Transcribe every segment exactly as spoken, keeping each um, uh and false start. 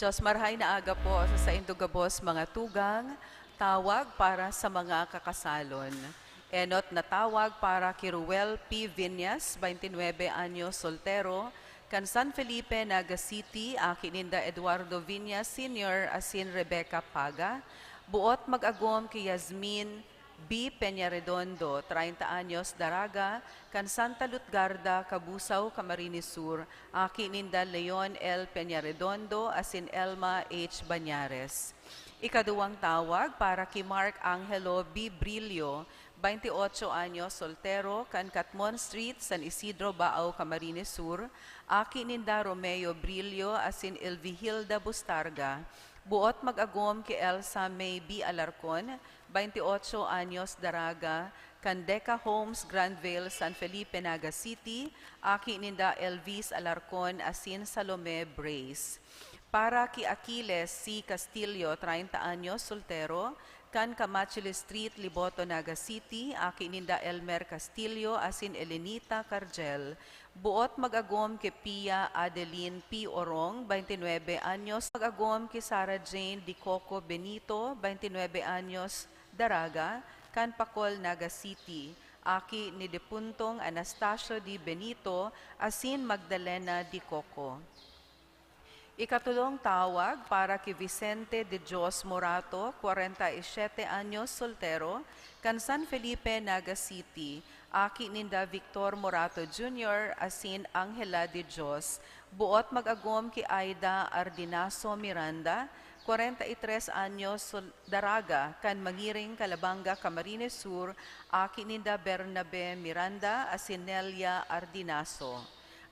Diyos, marhay na aga po sa saindo gabos, mga tugang. Tawag para sa mga kakasalon. Enot na tawag para ki Ruel P Viñas, twenty-nine anyos, soltero, kan San Felipe, Naga City, aki ninda Eduardo Viñas Senior asin Rebecca Paga. Buot mag-agom ki Yasmin B Peñaredondo, treinta anyos, daraga, kan Santa Lutgarda, Cabusao, Camarines Sur, aki ninda Leon L Peñaredondo asin Elma H Bañares. Ikaduwang tawag para ki Mark Angelo B Brillo, twenty-ocho anyos, soltero, kan Catmon Street, San Isidro, Baao, Camarines Sur, aki ninda Romeo Brillo asin Elvihilda Bustarga. Buot mag-agom ki Elsa May B Alarcon, twenty-ocho anyos, daraga, kan Deca Homes, Granville, San Felipe, Naga City, aki ninda Elvis Alarcon asin Salome Brace. Para ki Aquiles C Castillo, treinta anyos, soltero, kan Camacholes Street, Liboto, Naga City, aki ninda Elmer Castillo asin Elenita Cargel. Buot mag-agom ki Pia Adeline P Orong, twenty-nine anyos, mag-agom ki Sarah Jane Dicoco Benito, twenty-nine anyos, daraga, kan Pacol, Naga City, aki ni depuntong Anastasio D Benito asin Magdalena Dicoco. Ikatulong tawag para ki Vicente de Dios Morato, kwarenta y siyete anyos, soltero, kan San Felipe, Naga City, aki ninda Victor Morato Junior asin Angela de Dios. Buot mag-agom ki Aida Ardinaso Miranda, kwarenta y tres anyos, sol-, daraga, kan Mangiring, Calabanga, Camarines Sur, aki ninda Bernabe Miranda asin Nelia Ardinaso.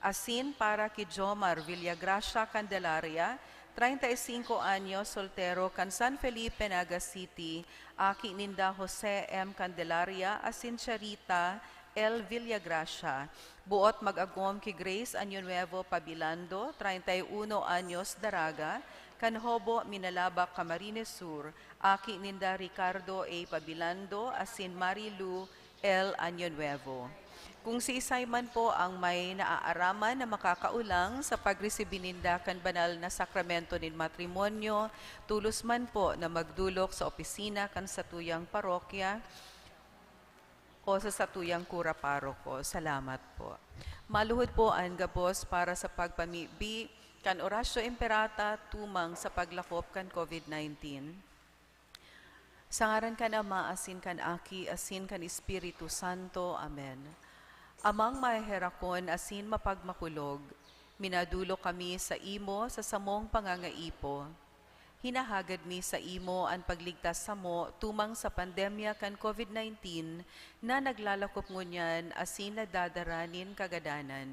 Asin para ki Jomar Villagracia Candelaria, treinta y cinco anyos, soltero, kan San Felipe, Naga City, aki ninda Jose M Candelaria asin Charita L Villagracia. Buot mag-agom ki Grace Año Nuevo Pabilando, treinta y uno anyos, daraga, kan Hobo, Minalabac, Camarines Sur, aki ninda Ricardo A Pabilando asin Marilu L Año Nuevo. Kung siisay man po ang may naaaraman na makakaolang sa pagresibi ninda kan banal na sakramento nin matrimonyo, tolos man po na magdolok sa opisina kan satuyang parokya o sa satuyang kura paroko. Salamat po. Maluhod po an gabos para sa pagpamibi kan Oratio Imperata tumang sa paglakop kan COVID nineteen. Sa ngaran kan Ama, asin kan Aki, asin kan Espiritu Santo. Amen. Amang maheherakon asin mapagmakulog, minadolok kami saimo sa samong pangangaipo. Hinahagad mi saimo an pagligtas samo tumang sa pandemya kan COVID nineteen na naglalakop ngunyan asin nagdadara nin kagadanan.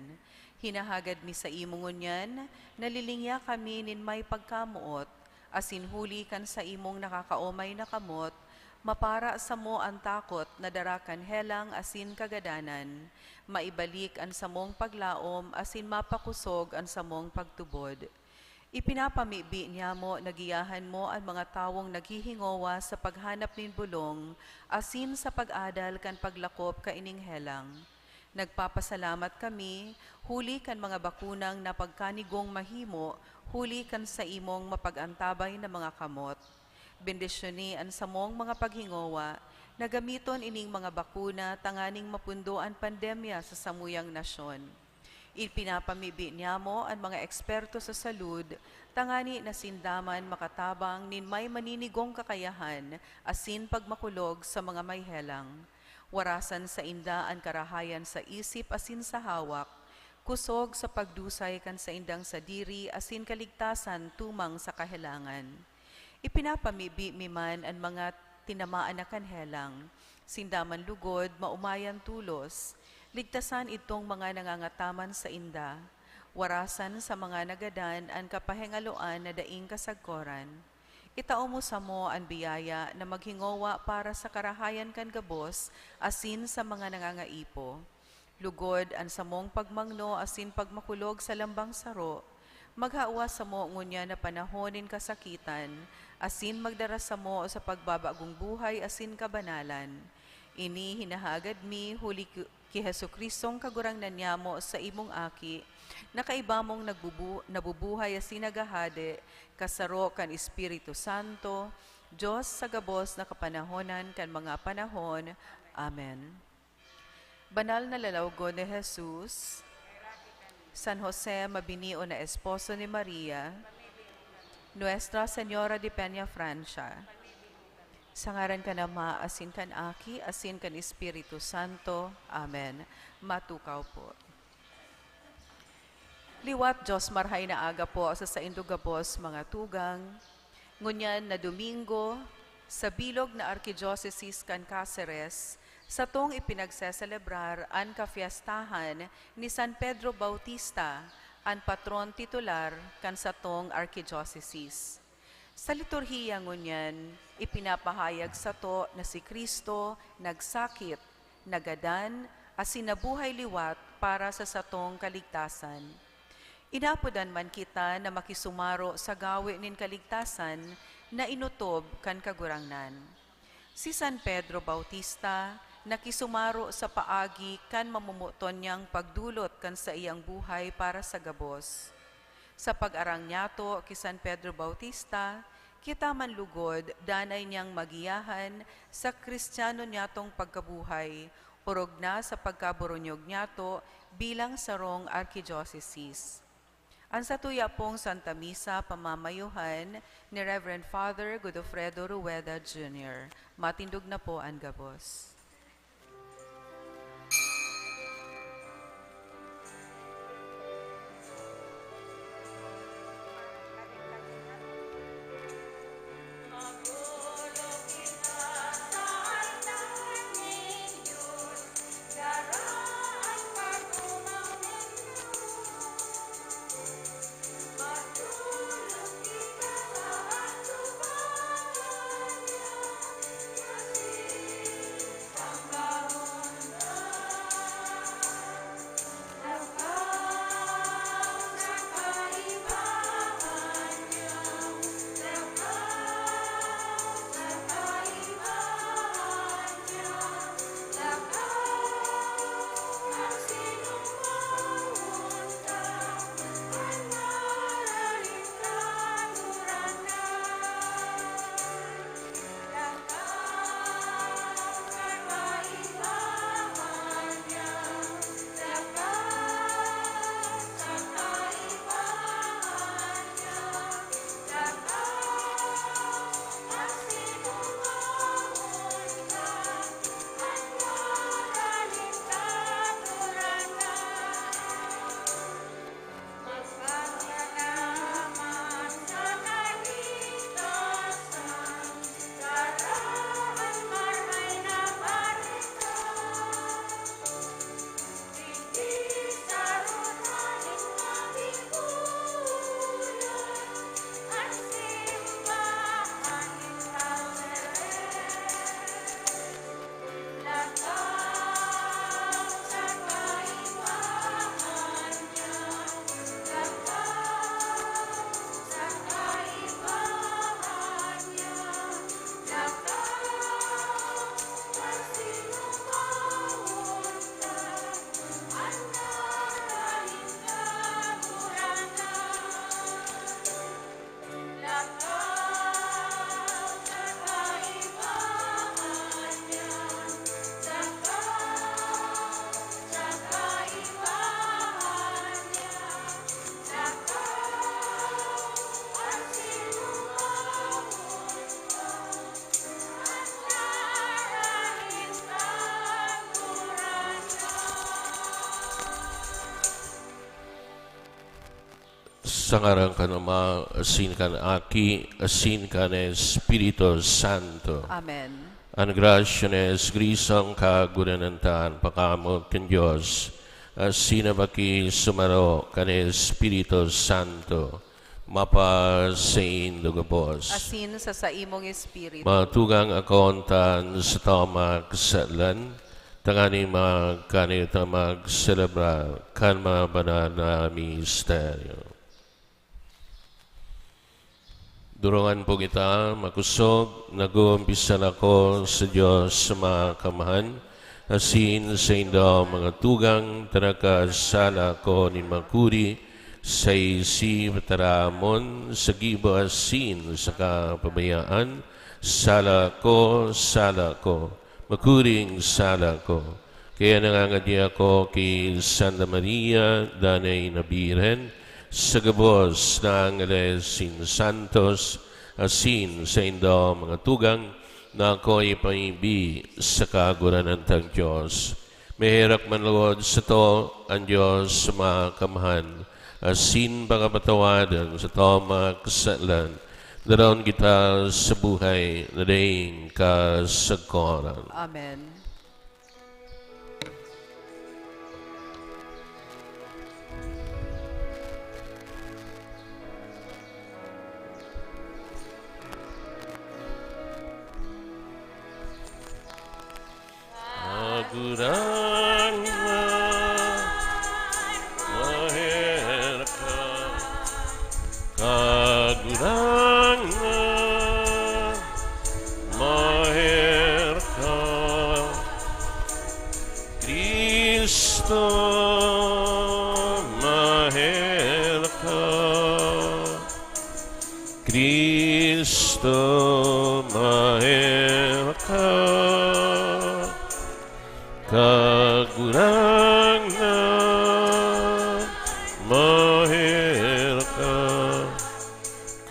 Hinahagad mi saimo ngunyan, nalilingya kami nin may pagkamoot, asin huli kan saimong nakakaomay na kamot, mapara samo an takot na dara kan helang asin kagadanan, maibalik an samong paglaom asin mapakosog an samong pagtubod. Ipinapamibi niyamo na giyahan mo an mga tawong naghihingowa sa paghanap nin bolong asin sa pag-adal kan paglakop kaining helang. Nagpapasalamat kami huli kan mga bakunang napagkanigong mahimo huli kan saimong mapag-antabay na mga kamot. Bendisyoni an samong mga paghingowa na gamiton ining mga bakuna tanganing mapundo an pandemya sa samuyang nasyon. Ipinapamibi niyamo an mga eksperto sa salud tangani na sinda man makatabang nin may maninigong kakayahan asin pagmakulog sa mga may helang. Warasan sainda an karahayan sa isip asin sa hawak, kusog sa pagdusay kan saindang sadiri asin kaligtasan tumang sa kahelangan. Ipinapamibi mi man an mga tinamaan na kan helang. Sinda man lugod, maomayan tolos. Ligtasan idtong mga nangangataman sainda. Warasan sa mga nagadan an kapahingaloan na daing kasagkoran. Itao mo samo an biyaya na maghingowa para sa karahayan kan gabos asin sa mga nangangaipo. Lugod an samong pagmangno asin pagmakulog sa lambang saro, maghawa samo ngunyan na panahon nin kasakitan, asin magdara samo sa pagbabagong buhay asin kabanalan. Ini hinahagad mi huli ki, ki Jesu-Cristong Kagurangnan nyamo sa imong Aki, na kaiba mong nagbubu, nabubuhay asin naghahade, kasaro kan Espiritu Santo, Dios sa gabos na kapanahonan kan mga panahon. Amen. Banal na lalawgon ni Jesus, San Jose, mabinio na esposo ni Maria, Nuestra Señora de Peñafrancia. Sa ngaran kan Ama, asin kan Aki, asin kan Espiritu Santo. Amen. Matukaw po. Liwat Dios, marhay na aga po sa saindo gabos, mga tugang. Ngunyan na Domingo, sa bilog na Arkidyosesis kan Caceres, satong ipinagseselebrar an kafiestahan ni San Pedro Bautista, an patron titular kan satong arkidyosesis. Sa liturhiya ngunyan, ipinapahayag sato na si Cristo nagsakit, nagadan, asin nabuhay liwat para sa satong kaligtasan. Inaapodan man kita na makisumaro sa gawe nin kaligtasan na inotob kan Kagurangnan. Si San Pedro Bautista nakisumaro sa paagi kan mamomoton niyang pagdolot kan saiyang buhay para sa gabos. Sa pag-arang niyato ki San Pedro Bautista, kita man lugod danay niyang magiyahan sa Kristiyano niyatong pagkabuhay, orog na sa pagkaboronyog niyato bilang sarong arkidyosesis. An satuya pong Santa Misa pamamayohan ni Reverend Father Godofredo Rueda Junior. Matindog na po an gabos. Sa ngaran kan Ama, asin kan Aki, asin kan Espiritu Santo. Amen. An grasya ni Jesu-Cristo, an Kagurangnan ta, an pakaamot kan Dios, asin an pakisumaro kan Espiritu Santo, mapasaindo gabos. Asin sa saimong espiritu. Mga tugang, akoon ta an satong mga kasadlan, tanganing magkanito magselebrar kan mga banal na misteryo. Durongan po kita, makosog, nag-uumpisa na ako sa Dios sa mga kamahan, asin saindo mga tugang, ta nagkasala ako nin makuri, sa isip, taramon, sa gibo asin sa kapabayaan, sala ko, sala ko, makuring sala ko. Kaya nangangadi ako ki Santa Maria, danay na Birhen, sa gabos na angeles asin santos, asin saindo mga tugang, na ako ipamibi sa kagurangnan tang Dios. Maherak man lugod sato an Dios sa mga kamahan, asin pakapatawadan sato mga kasalan, daron kita sa buhay na daing kasagkoran. Amen. Kagurangnan, maherak ka. Kagurangnan, maherak ka. Cristo, maherak ka. Cristo, maherak ka. Kagurangnan, maherak ka.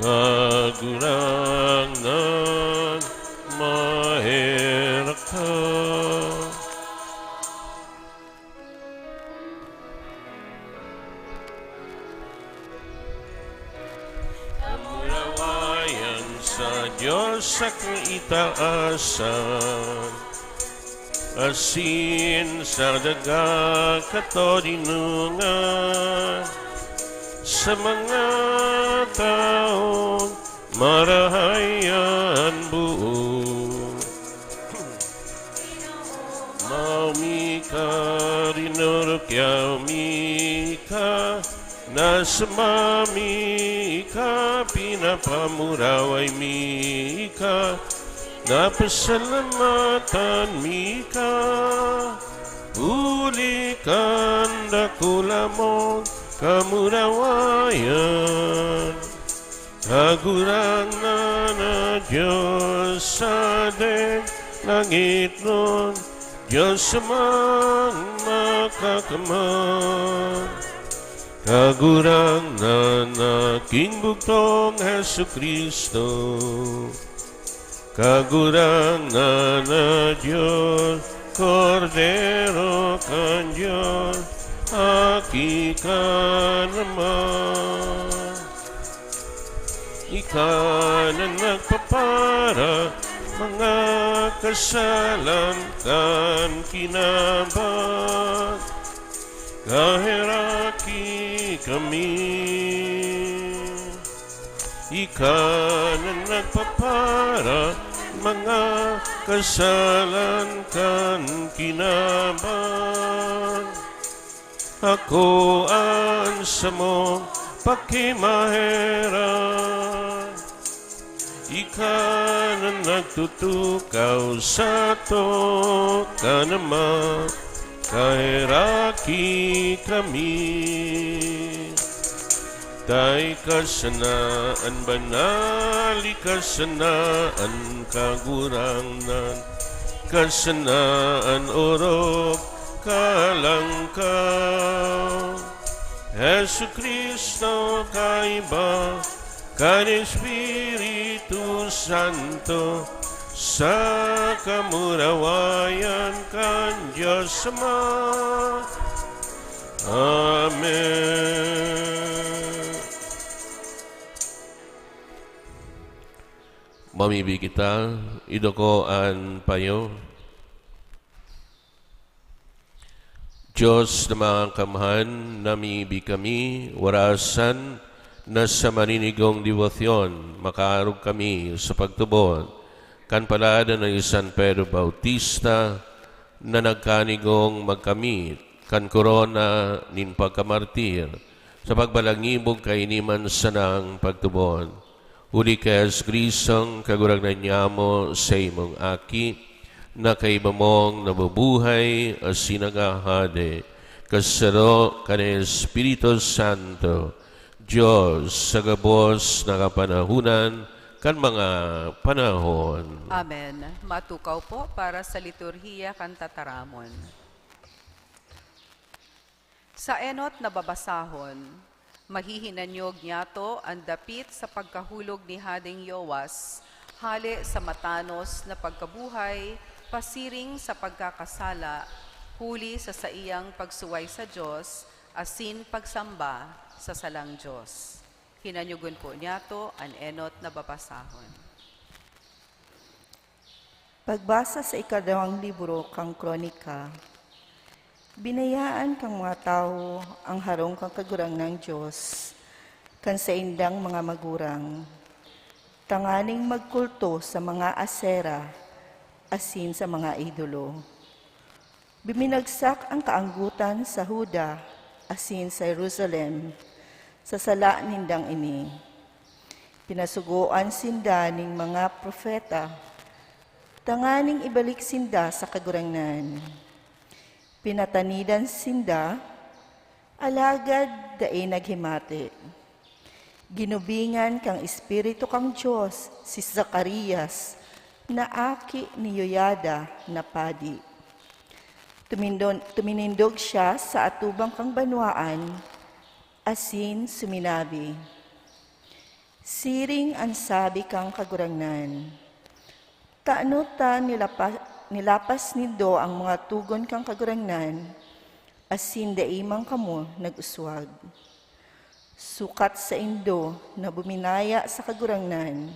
Kagurangnan, maherak ka. Kamurawayan sa Dios sa kaitaasan, asin sa daga katoninongan, sa mga tawong marahay an buo. Maumi ka, rinurukyaw mi ka, nasamba mi ka, pinapamuraway mi ka, napasalamatan mi ka, huli kan dakula mong kamurawayan. Kagurangnan na Dios sa daing langitnon, Dios sa mga kakamhan. Kagurangnan na king bugtong Jesu-Cristo. Kagurangnan na Dios, Kordero kan Dios, Aki kan Ama. Ika na nagpapara mga kasalan kan kinaban, kaheraki kami. Ika na nagpapara mga kasalan kan kinaban. Ako an samong pakimaherak. Ika na nagtutukaw sato kan Ama, kaheraki kami. Ta ika sana an banal, ika sana an kagurangnan, ika sana an orog, kalangkaw. Jesu-Cristo, kaiba kan Espiritu Santo, sa kamurawayan kan Dios Ama. Amen. Mamibi kita, iduko an payo. Dios na mga kamhan, namibi kami, warasan na sa maninigong debosyon, makaarog kami sa pagtubod kan paladan ni San Pedro Bautista na nagkanigong magkamit kan korona nin pagkamartir sa pagbalangibog kaini man sanang pagtubod. Huli ki Jesu-Cristong Kagurangnan niamo, sa imong Aki, na kaiba mong nabubuhay asin naghahade, kasaro kan Espiritu Santo, Dios sa gabos na kapanahonan kan mga panahon. Amen. Matukaw po para sa liturhiya kan tataramon. Sa enot na babasahon, mahihinanyog niyato an dapit sa pagkahulog ni Hadeng Yoas, hale sa matanos na pagkabuhay, pasiring sa pagkakasala, huli sa saiyang pagsuway sa Dios asin pagsamba sa salang dios. Hinanyogon po niyato an enot na babasahon. Pagbasa sa ikaduwang libro kan Kronika, binayaan kan mga tawo an harong kan Kagurangnan Dios kan saindang mga magurang, tanganing magkulto sa mga Asera asin sa mga idolo. Biminagsak an kaanggotan sa Juda asin sa Jerusalem sa sala nindang ini. Pinasugoan sinda nin mga propeta tanganing ibalik sinda sa Kagurangnan. Pinatanidan sinda, alagad dai naghimati. Ginubingan kan Espiritu kan Dios si Zacarias na aki ni Yoiada na padi. Tumindon-, tuminindog siya sa atubang kan banwaan asin suminabi, "Siring an sabi kan Kagurangnan, 'Tano ta nilapa-, nilapas nindo an mga togon kan Kagurangnan, asin dai man kamo nag-uswag?' Sukat saindo na buminaya sa Kagurangnan,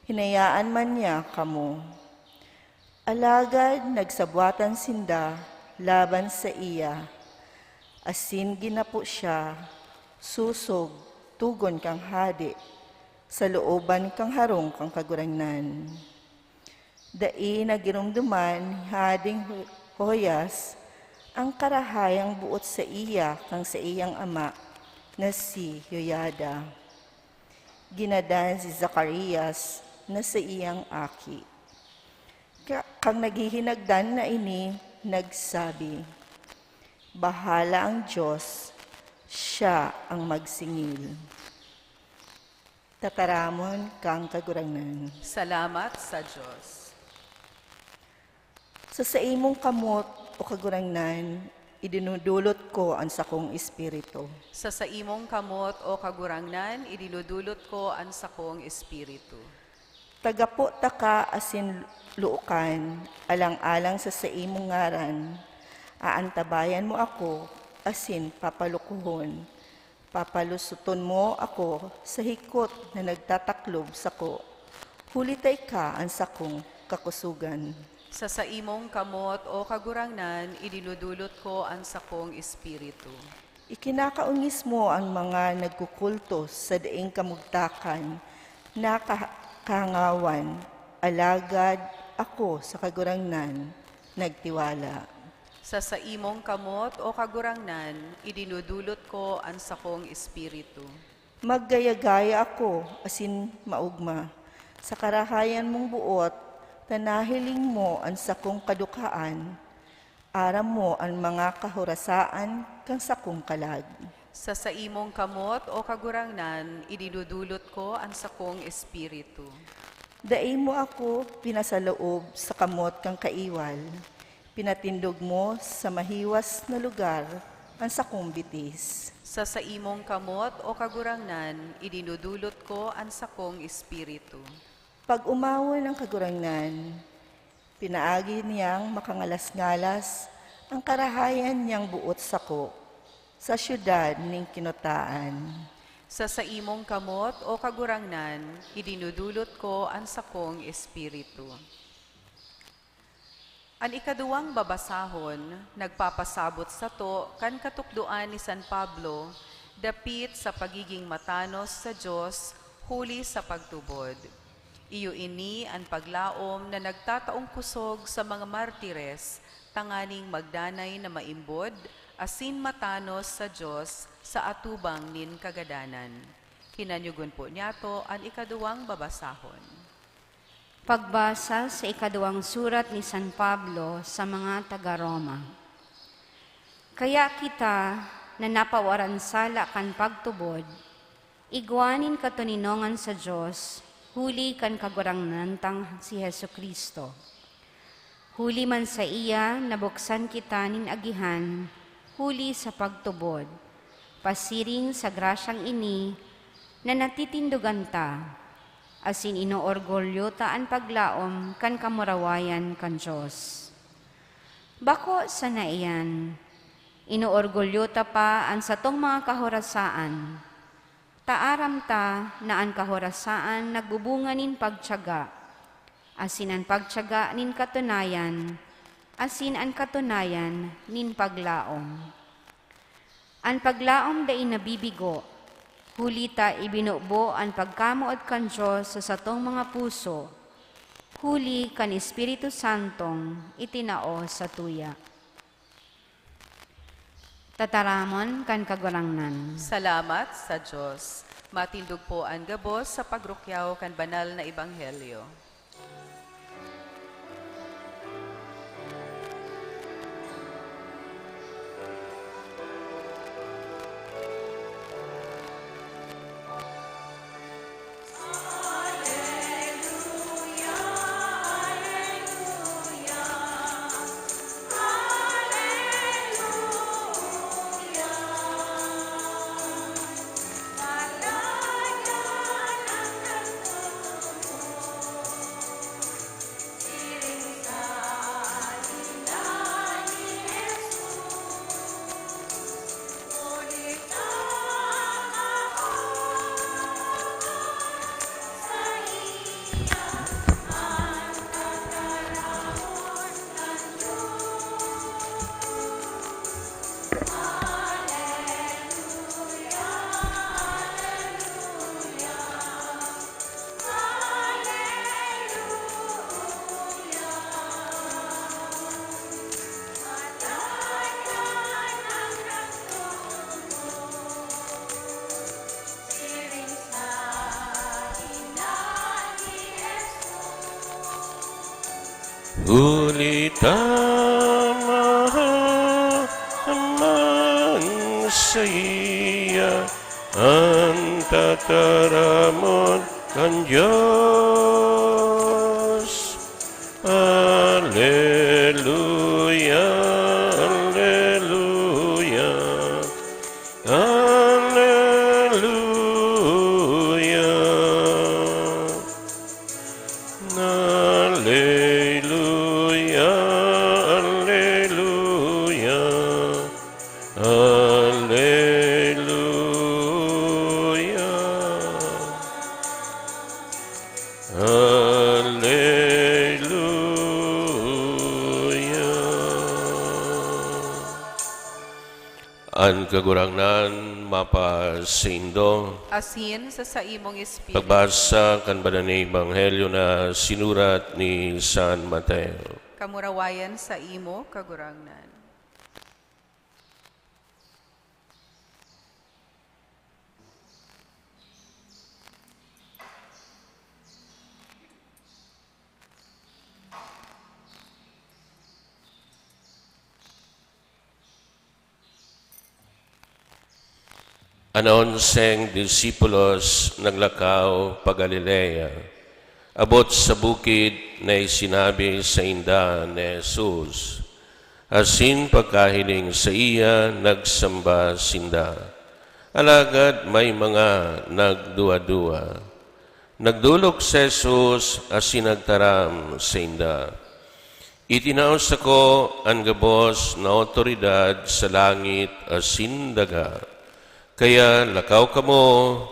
hinayaan man niya kamo. Alagad nagsabwatan sinda laban saiya, asin ginapo siya sosog togon kan hade sa looban kan harong kan Kagurangnan. Dai na ginumduman ni Hadeng Ho-, Joas an karahayang boot saiya kan saiyang ama na si Yoiada. Ginadan si Zacarias na saiyang aki. Ka-, kan naghihinagdan na ini nagsabi, 'Bahala an Dios, siya an magsingil.'" Tataramon kan Kagurangnan. Salamat sa Dios. Sa saimong kamot, O Kagurangnan, idinudulot ko an sakong espiritu. Sa saimong kamot, O Kagurangnan, idinudulot ko an sakong espiritu. Tagapo taka asin lookan, alang-alang sa saimong ngaran. Aantabayan mo ako asin papalukohon. Papalusoton mo ako sa hikot na nagtataklob sako, huli ta ika an sakong kakusogan. Sa saimong kamot, O Kagurangnan, idinudulot ko an sakong espiritu. Ikinakaongis mo an mga nagkukulto sa daing kamugtakan na ka-, kahangawan, alagad ako sa Kagurangnan nagtiwala. Sa saimong kamot, O Kagurangnan, idinudulot ko an sakong espiritu. Maggaya-gaya ako asin maogma sa karahayan mong boot, ta nahiling mo an sakong kadukhaan, aram mo an mga kahorasaan kan sakong kalag. Sa saimong kamot, O Kagurangnan, idinudulot ko an sakong espiritu. Dai mo ako pinasaloob sa kamot kan kaiwal, pinatindog mo sa mahiwas na lugar an sakong bitis. Sa saimong kamot, O Kagurangnan, idinudulot ko an sakong espiritu. Pag-omawon an Kagurangnan, pinaagi niyang makangalas-ngalas an karahayan niyang boot sako sa syudad nin kinotaan. Sa saimong kamot, O Kagurangnan, idinudulot ko an sakong espiritu. An ikaduwang babasahon nagpapasabot sato kan katukdoan ni San Pablo dapit sa pagiging matanos sa Dios huli sa pagtubod. Iyo ini an paglaom na nagtataong kosog sa mga martires tanganing magdanay na maimbod asin matanos sa Dios sa atubang nin kagadanan. Kinanyugon po niyato an ikaduwang babasahon. Pagbasa sa ikaduwang surat ni San Pablo sa mga taga Roma. Kaya kita, na napawaran sala kan pagtubod, igwa nin katoninongan sa Dios, huli kan Kagurangnan tang si Jesu-Cristo. Huli man saiya, nabuksan kita nin agihan, huli sa pagtubod, pasiring sa grasyang ini na natitindogan ta, asin inoorgulyo ta an paglaom kan kamurawayan kan Dios. Bako sana iyan, inoorgulyo ta pa an satong mga kahorasaan, ta aram ta na an kahorasaan nagbubunga nin pagtiyaga, asin an pagtiyaga nin katunayan, asin an katunayan nin paglaom. An paglaom dai nabibigo, huli ta ibinubo an pagkamoot kan Dios sa satong mga puso, huli kan Espiritu Santong itinao satuya. Tataramon kan Kagurangnan. Salamat sa Dios. Matindog po an gabos sa pagrukyaw kan banal na ebanghelyo. Huli ta mahaman saiya an tataramon kan Dios. Aleluya, aleluya, aleluya. Aleluya, aleluya, aleluya, aleluya. An Kagurangnan mapasaindo. Asin sa saimong espiritu. Pagbasa kan Banal na Ebanghelyo na sinurat ni San Mateo. Kamurawayan saimo, Kagurangnan. An onseng disipulos naglakaw pa Galilea. Abot sa bukid na isinabi sainda ni Jesus, asin pagkahiling saiya, nagsamba sinda. Alagad may mga nagduwa-duwa. Nagdolok si Jesus asin nagtaram sainda, "Itinao sako an gabos na awtoridad sa langit asin daga. Kaya lakaw kamo,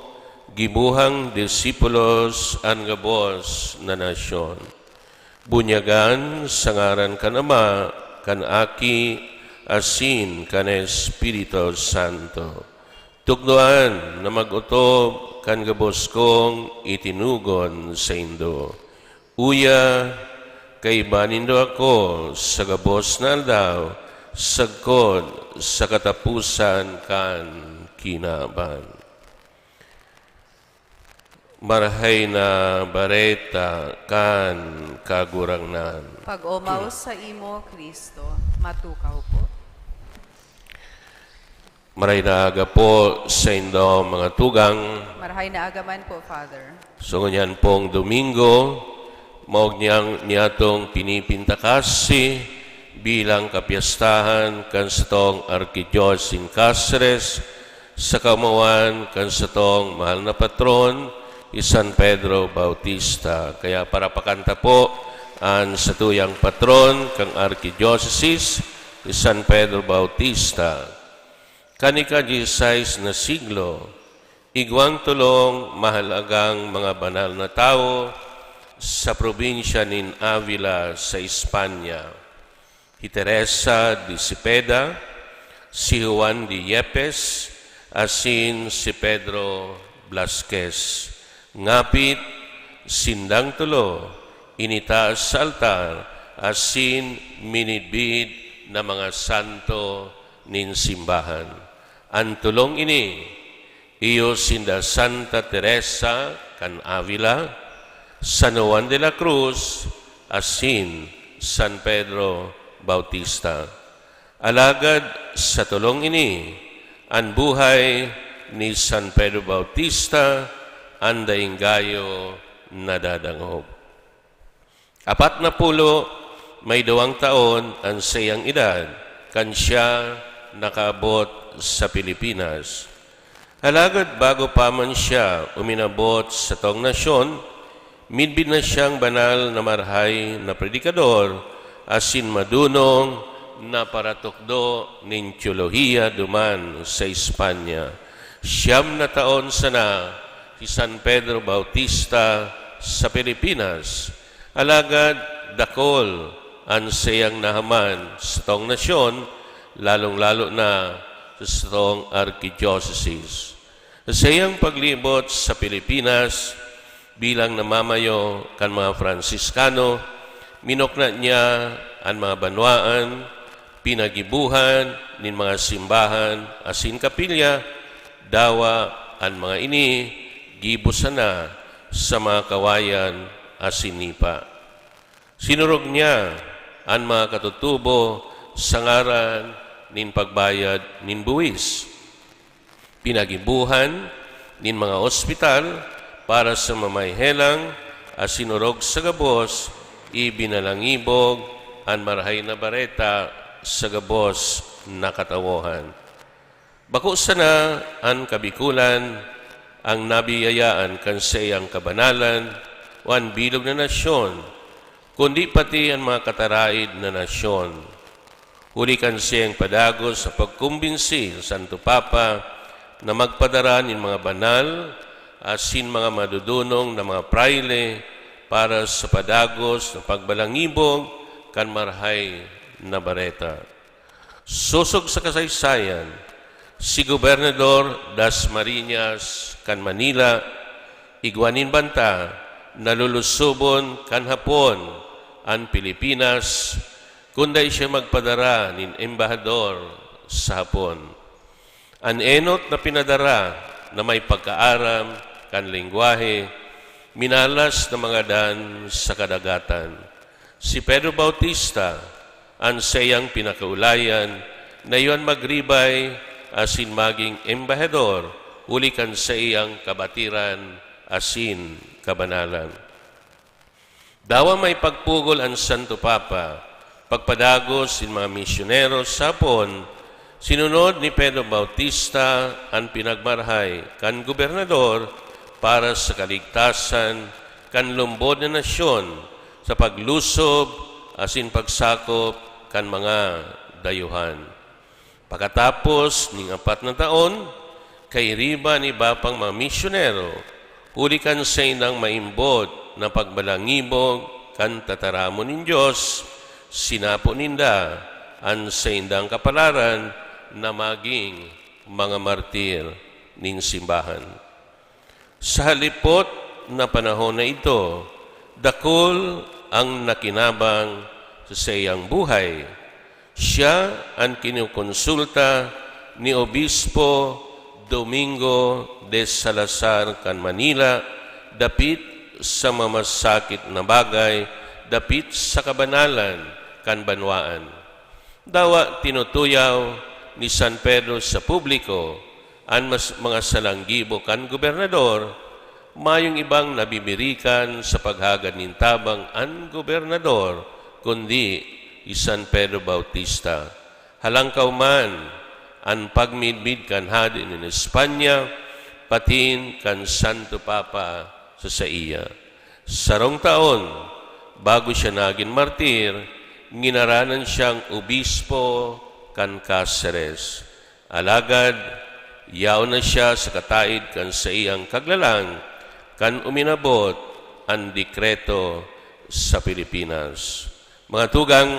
gibohang disipulos an gabos na nasyon. Bunyagan sa ngaran kan Ama, kan Aki, asin kan Espiritu Santo. Tukdoan na mag-otob kan gabos kong itinugon saindo. Uya, kaiba nindo ako sa gabos na aldaw, sagkod sa kataposan kan kinaban." Marahay na Bareta kan Kagurangnan. Pag-omaw sa imo, Kristo. Matukaw po. Marahay na aga po sa indo, mga tugang. Marahay na aga man po, Father. So, ngunyan pong Domingo, maog niyang niyatong pinipintakasi bilang kapyastahan kan satong Arkidiyosesin Caceres, sa kaomawan kan satong mahal na patron, si San Pedro Bautista. Kaya parapakan ta po an satuyang patron kan Arkidiyosesis, si San Pedro Bautista. Kan ika-dieciséis na siglo, igwang tolong mahalagang mga banal na tawo sa probinsya nin Avila sa Espanya. Hi Teresa de Cepeda, si Juan de Yepes, asin si Pedro Blasquez. Ngapit, sindang tolo, initaas sa altar, asin minidbid na mga santo nin simbahan. An tolong ini, iyo sinda Santa Teresa kan Avila, San Juan de la Cruz, asin San Pedro Bautista. Alagad sa tolong ini, an buhay ni San Pedro Bautista an daing gayo nadadangog. Apat na pulo may duwang taon an saiyang edad kan siya nakaabot sa Pilipinas. Alagad bago pa man siya uminabot sa satong nasyon, midbid na siyang banal na marahay na predikador asin madunong na paratukdo nin teolohiya duman sa Espanya. Siyam na taon sana si San Pedro Bautista sa Pilipinas, alagad dakul an saiyang nahaman sa satong nasyon, lalong-lalo na sa satong arkidiocesis. Sa saiyang paglibot sa Pilipinas bilang namamayo kan mga Fransiskano, minukna niya an mga banwaan, pinagibohan nin mga simbahan asin kapilya, dawa an mga ini gibo sana sa mga kawayan asin nipa. Sinurog niya an mga katutubo sa ngaran nin pagbayad nin buwis. Pinagibohan nin mga ospital para sa mga mahelang asin orog sa gabos, ibinalangibog an Marahay na Bareta sa gabos na katawohan. Bako sana an kabikulan ang nabiyayaan kan saiyang kabanalan o an bilog na nasyon, kundi pati an mga kataraid na nasyon. Huli kan saiyang padagos sa pagkumbinsi sa Santo Papa na magpadara nin mga banal asin mga madodonong na mga prayle para sa padagos na pagbalangibog kan Marahay na Bareta. Sosog sa kasaysayan, si Gobernador Dasmariñas kan Manila, igwa nin banta na lulusobon kan Hapon an Pilipinas kun dai siya magpadara nin embahador sa Hapon. An enot na pinadara na may pagkaaram kan lengwahe, minalas na mangadan sa kadagatan. Si Pedro Bautista, an saiyang pinakaulayan, na iyo an magribay asin magin embahador huli kan saiyang kabatiran asin kabanalan. Dawa may pagpugol an Santo Papa pagpadagos nin mga misyonero sa Hapon, sinunod ni Pedro Bautista an pinagmarahay kan gobernador para sa kaligtasan kan lumbod na nasyon sa paglusob asin pagsakop kan mga dayuhan. Pakatapos ning apat na taon, kairiba nin iba pang mga misyonero, huli kan saindang maimbod na pagbalangibog kan tataramon nin Dios, sinapo ninda an saindang kapalaran na magin mga martir nin simbahan. Sa halipot na panahon na idto, dakul ang nakinabang sa saiyang buhay. Siya an kinokonsulta ni Obispo Domingo de Salazar kan Manila dapit sa mamasakit na bagay, dapit sa kabanalan kan banwaan. Dawa tinutuyaw ni San Pedro sa publiko an mas, mga salanggibo kan gobernador, mayong ibang nabibirikan sa paghagad nin tabang an gobernador, kundi si San Pedro Bautista. Halangkaw man an pagmidbid kan hade nin Espanya, patin kan Santo Papa sa saiya. Sarong taon, bago siya nagin martir, nginaranan siyang obispo kan Caceres. Alagad, yaon na siya sa kataid kan saiyang kaglalang kan uminabot an dekreto sa Pilipinas. Mga tugang,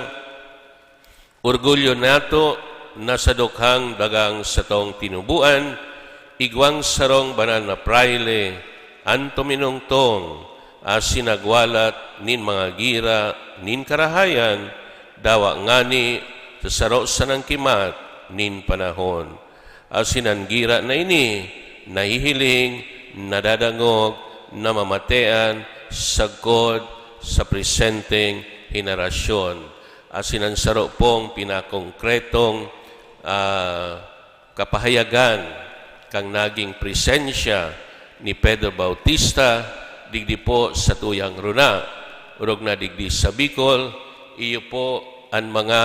orgulyo nato na sa dukhang dagang satong tinuboan, igwang sarong banal na prayle an tuminongtong asin nagwalat nin mga gira nin karahayan, dawa ngani sa saro sanang kimat nin panahon. Asin an gira na ini nahihiling, nadadangog, namamatean sagkod sa presenteng henerasyon. Asin an saro pong pinakongkretong, ah, kapahayagan kan naging presensya ni Pedro Bautista digdi po satuyang rona, orog na digdi sa Bicol, iyo po an mga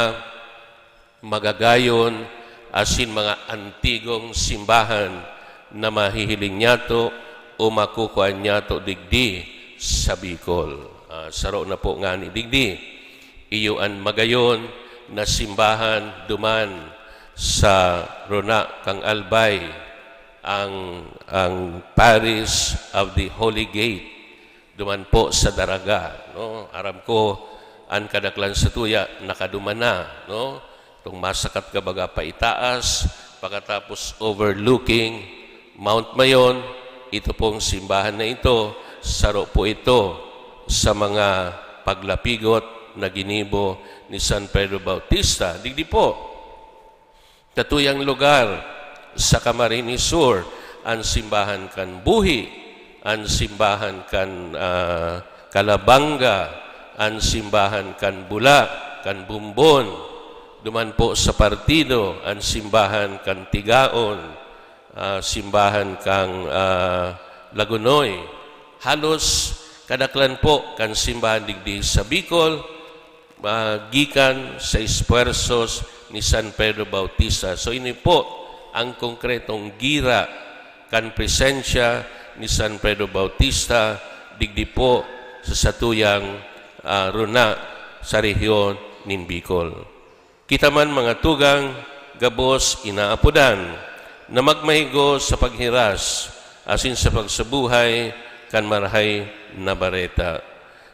magagayon asin mga antigong simbahan na mahihiling niyato o makukuan niyato digdi sa Bicol. Ah, saro na po ngani digdi. Iyo an magayon na simbahan duman sa rona kan Albay, ang, ang Parish of the Holy Gate. Duman po sa Daraga, no? Aram ko, an kadaklan satuya nakaduman na, no? Itong masakat ka baga paitaas, pakatapos overlooking Mount Mayon, ito pong simbahan na ito, saro po ito sa mga paglapigot na ginibo ni San Pedro Bautista. Digdi po, katuyang lugar sa Camarines Sur, an simbahan kan Buhi, an simbahan kan, ah, Calabanga, an simbahan kan Bula, kan Bombon, duman po sa Partido, an simbahan kan Tigaon, ah, simbahan kan, ah, Lagonoy. Halos kadaklan po kan simbahan digdi sa Bicol, ah, gikan sa esfuerzos ni San Pedro Bautista. So, ini po ang konkretong gira kan presensya ni San Pedro Bautista digdi po sa satuyang, ah, rona sa rehiyon nin Bicol. Kita man, mga tugang, gabos inaapodan na magmahigo sa paghiras asin sa pagsabuhay kan Marahay na Bareta.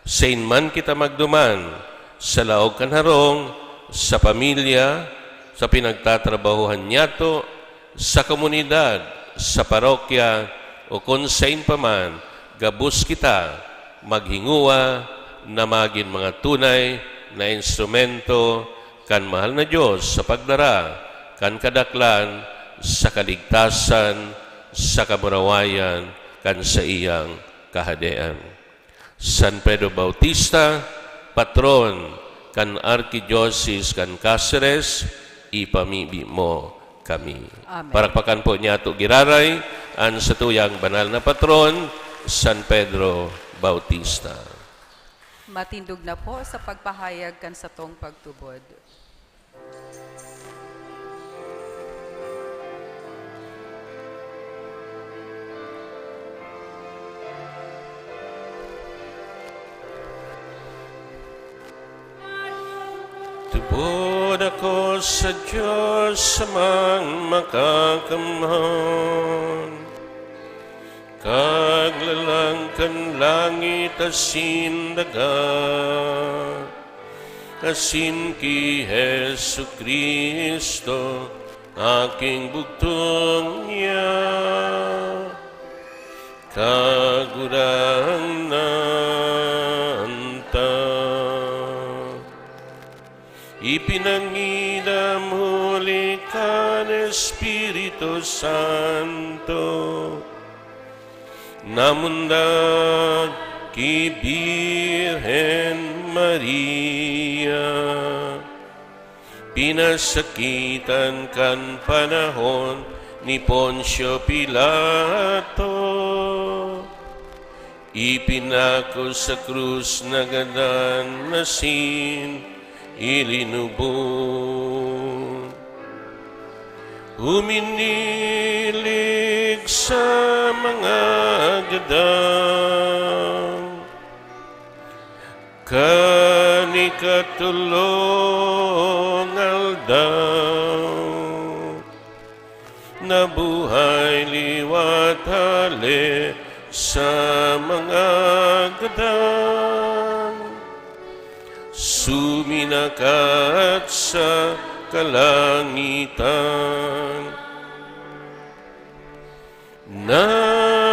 Sain man kita magduman, sa laog kan harong, sa pamilya, sa pinagtatrabahohan niyato, sa komunidad, sa parokya, o kun sain pa man, gabos kita maghingowa na magin mga tunay na instrumento kan mahal na Dios sa pagdara kan kadaklan sa kaligtasan, sa kamurawayan kan saiyang Kahadean. San Pedro Bautista, patron kan Arkidiocese kan Caceres, ipamibi mo kami. Amen. Parakpakan po niyato giraray an satuyang banal na patron, San Pedro Bautista. Matindog na po sa pagpahayag kan satong pagtubod. Tubod ako sa Dios, Amang Makakamhan, Kaglalang kan langit asin daga, asin ki Jesu-Cristo, aking bugtong niya, Kagurangnan ta. Ipinangidam huli kan Espiritu Santo, Namundag ki Birhen Maria, pinasakitan kan panahon ni Poncio Pilato, ipinako sa krus, nagadan asin ilinubod. Huminilig sa mga gadan. Kan ikatolong aldaw, nabuhay liwat hale sa mga gadan. Suminakat sa kalangitan. Nagtutukaw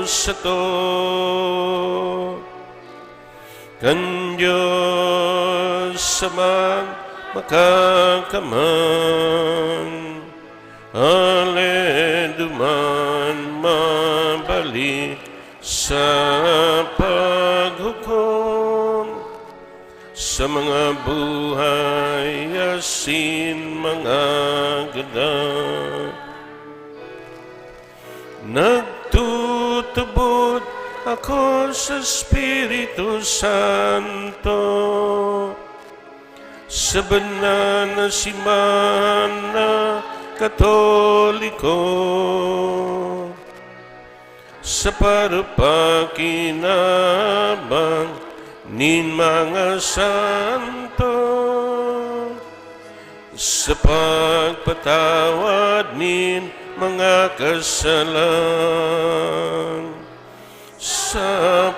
sato kan Dios Amang Makakamhan, ale duman mabalik sa paghukom sa mga buhay asin mga gadan. Nagtutubod ako sa Espiritu Santo, sa banal na simbahan na Katoliko, sa pagpapakinabang nin mga santo, sa pagpatawad nin mga kasalan, sa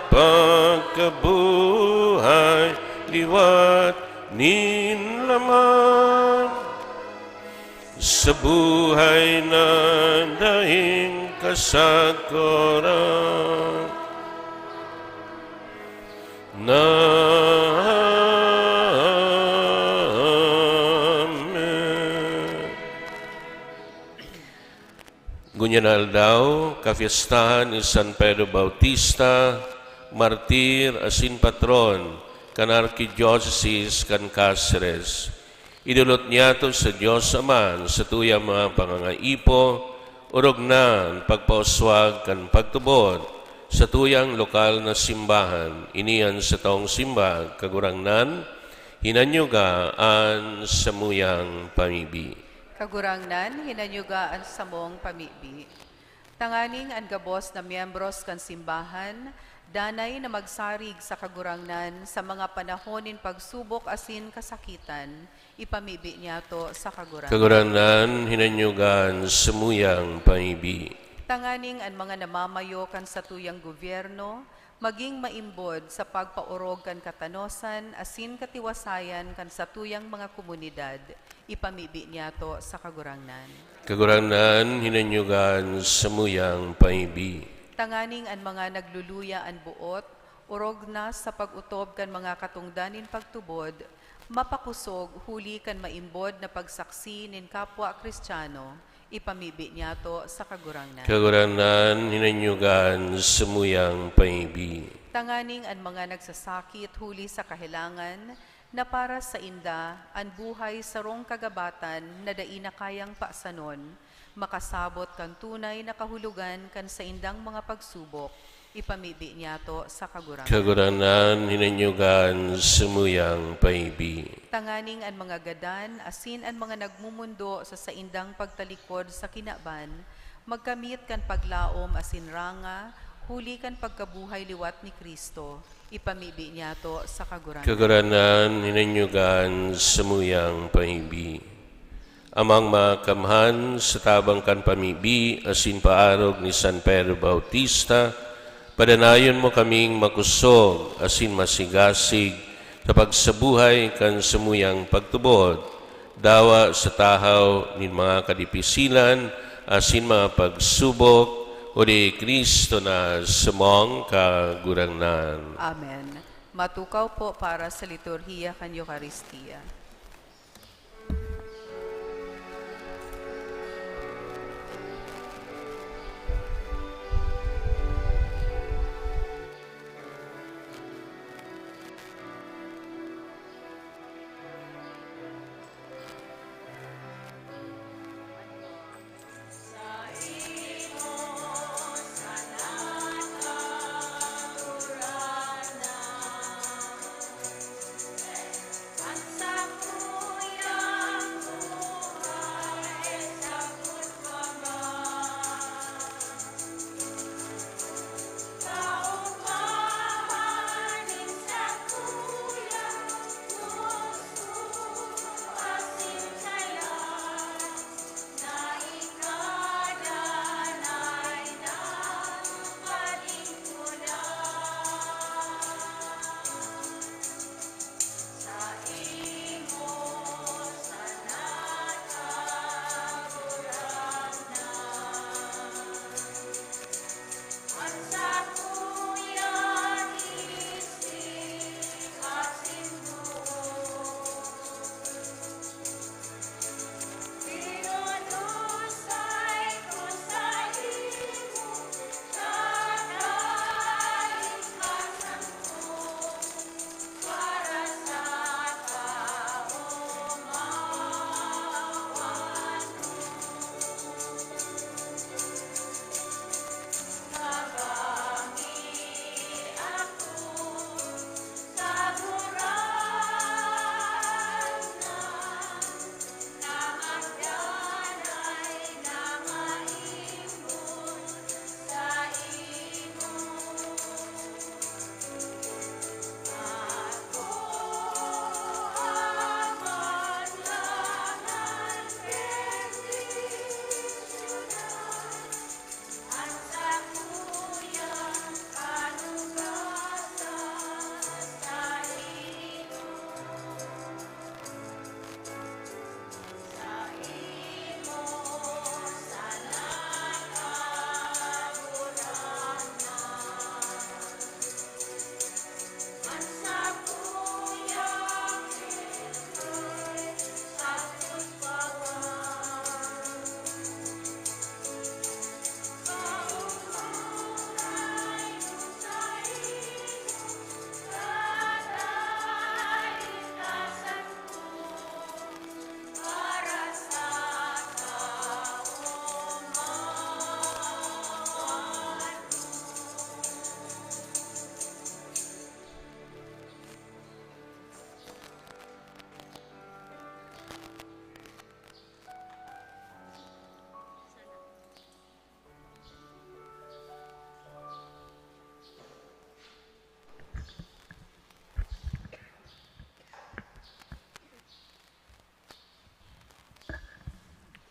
pagkabuhay liwat nin laman, sa buhay na daing kasagkoran. Amen. Ngunyan na aldaw, kapyestahan ni San Pedro Bautista, martir asin patron kan Arkidiocesis kan Caceres. Idolot niyato sa Dios Ama an satuyang mga pangangaipo, orog na an pagpauswag kan pagtubod sa tuyang lokal na simbahan. Ini an satong simbag, Kagurangnan, hinanyuga an samuyang pamibi. Kagurangnan, hinanyuga an samong pamibi. Tanganing an gabos na miyembros kan simbahan, danay na magsarig sa Kagurangnan sa mga panahon nin pagsubok asin kasakitan, ipamibi niyato sa Kagurangnan. Kagurangnan, hinanyuga an samuyang pamibi. Tanganing an mga namamayo kan satuyang gobyerno maging maimbod sa pagpaorog kan katanosan asin katiwasayan kan satuyang mga komunidad, ipamibi niyato sa Kagurangnan. Kagurangnan, hinanyuga an samuyang pamibi. Tanganing an mga nagluluya an boot, orog na sa pag-otob kan mga katongdan nin pagtubod, mapakosog huli kan maimbod na pagsaksi nin kapwa Kristiyano, ipamibi niyato sa Kagurangnan. Kagurangnan, hinanyuga an samuyang pamibi. Tanganing an mga nagsasakit huli sa kahelangan, na para sainda an buhay sarong kagabatan na dai na kayang pasanon, makasabot kan tunay na kahulogan kan saindang mga pagsubok, ipamibi niyato sa Kagurangnan. Kagurangnan, hinanyuga an samuyang pamibi. Tanganing an mga gadan asin an mga nagmumundo sa saindang pagtalikod sa kinaban, magkamit kan paglaom asin ranga, huli kan pagkabuhay liwat ni Cristo, ipamibi niyato sa Kagurangnan. Kagurangnan, hinanyuga an samuyang pamibi. Amang Makamhan, sa tabang kan pamibi asin paarog ni San Pedro Bautista, padanayon mo kaming makosog asin masigasig sa pagsabuhay kan samuyang pagtubod, dawa sa tahaw nin mga kadipisilan asin mga pagsubok, huli ki Cristo na samong Kagurangnan. Amen. Matukaw po para sa liturhiya kan Eukaristia.